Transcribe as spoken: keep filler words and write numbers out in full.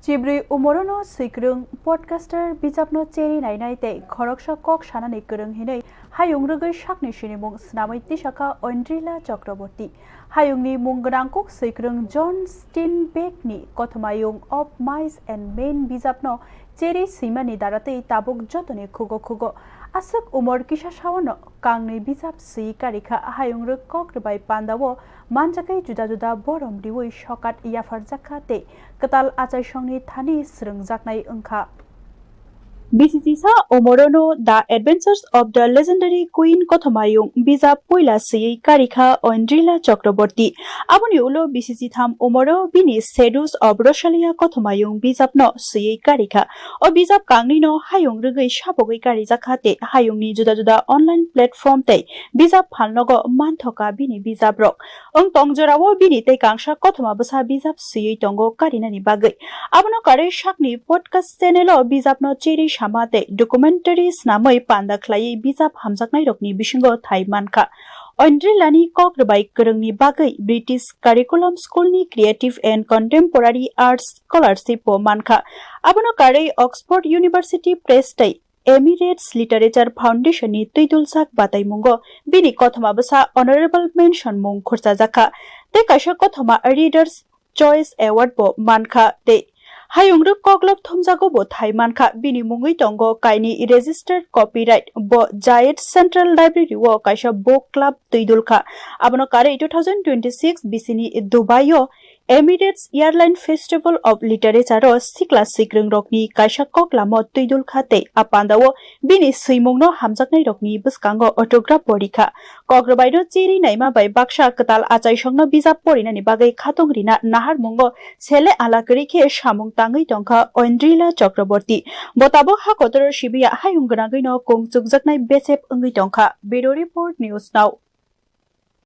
Chibrwi umorono swikrwng podcaster bijapno cheri nainai tei khoroksa kok sanani kwrwng hinwi hayung rwgwi sakni sinimung snamwi tisakha Oindrila Chakraborty. Hayungni mung gwnang kok swikrwng John Steinbeck ni Kothomayung of Mice and Men bijapno cheri swimani daratwi tabuk jotoni khugo khugo. Aswk umor kisa saono kangnwi bijap swi karikha hayung rwk kok rwbai pandao manjakwi juda juda borom riwi sokat yapharjakha tei kwtal achaisongni thani srwngjaknai wngkha. Bisi chisa umorono The Adventures of the Legendary Queen Kothomayung bijap puila swiwi karikha Oindrila Chakraborty. Aboni ulo bisi chitham umoro bini Seduce of Rosalia Kothomayung bijapno swiwi karikha. O bijap kangnwino hayung rwgwi sabogwi karijakha tei hayungni juda juda online platform tei bijap phalnogo manthoka bini bijaprok. Wng tong jorao bini tei kangsa kothoma bwsa bijap swiwi tongo karinani bagwi. Abono karwi sakni podcast channel o bijapno cheri sama tei documentary snamwi panda khlaiwi bijap hamjaknairokni bisingo thai mankha. Oindrilani kok rwbai kwrwngni bagwi British Curriculum School ni Creative and Contemporary Arts Scholarship bo mankha. Abono karwi Oxford University Press tei Emirates Literature Foundation ni twiduljak bataimungo bini kothoma bwsa honorable mention mung khurchajakha tei kaisa kothoma Readers Choice Award bo mankha tei hayung rwk koklop thumjago bo thai mankha. Bini mungwi tongo kaini registered copyright bo Zayed Central Library o kaisa book club twidulkha. Abono karwi two thousand twenty-six bisini Dubai o Emirates Airline Festival of Literature o sikla sikrwngrokni kaisa koklamo twidulkha tei a pandao bini swimungno hamjaknairokni bwskango autograph bo rikha. Kok rwbaino chiri naima bai baksa kwtal achaisongno bijap porinani bagwi khatong rina naharmungo sele ala kwrwi khe samung tangwi tongkha Oindrila Chakraborty. Bo tabuk ha kotoro simiya hayung gwnangwino kung chukjaknai bechep wngwi tongkha. Bureau Report, News Now.